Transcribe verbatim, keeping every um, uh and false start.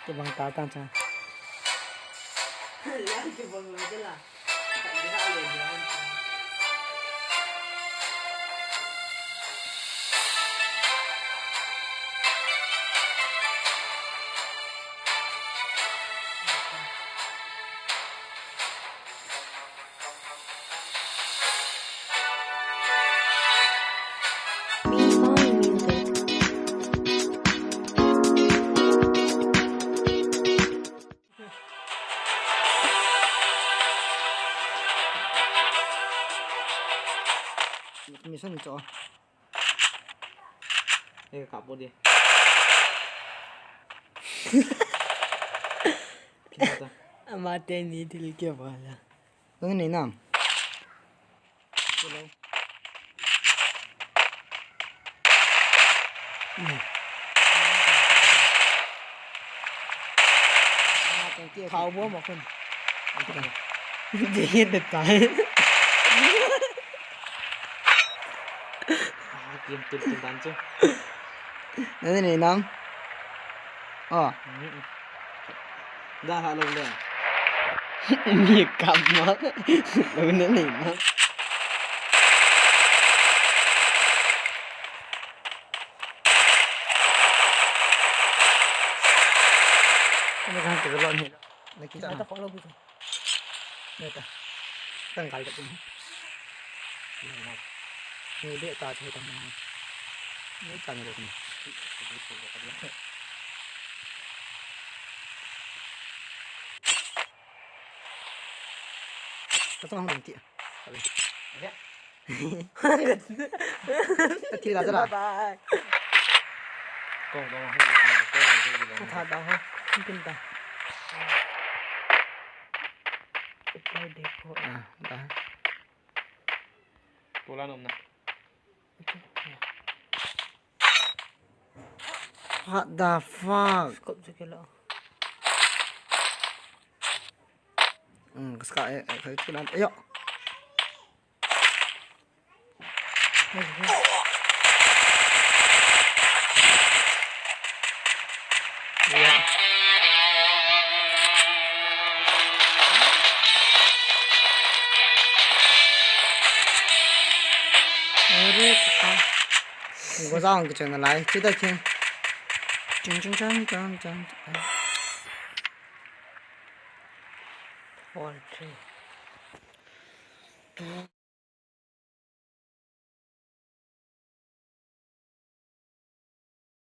Kibang ta tan cha. Lian kibang lo de la. Mission cho. Eka kapo di. Kinata. Ama teni thil kibang la. Nang ni nam. Hello. Thao bom a khun. Jai hian ta tai. Ah, kim tul tul dan chu. Nang ni nam. Oh. Mm. Da ha lo le. Mi kap ma. Lo na ni nam. Ano kan ta lo ni. Nakita na. Neta. Tanggal ka pun. Ni de ta che ta na. Ni ta ni ko ni. Ka tong hong ti. Ka ti la jala. Bye bye. Kong kong hong ti. Ka tha da ho. Kin ta. Ito de ko. Ah, da. Pula nom na. What the fuck? Scope chu kilo. Hmm, ka ska, eh, eh, ka tuna. Ayo. Go down ke channel lai, chita chen. Ching ching chang chang chang. Four, three, two.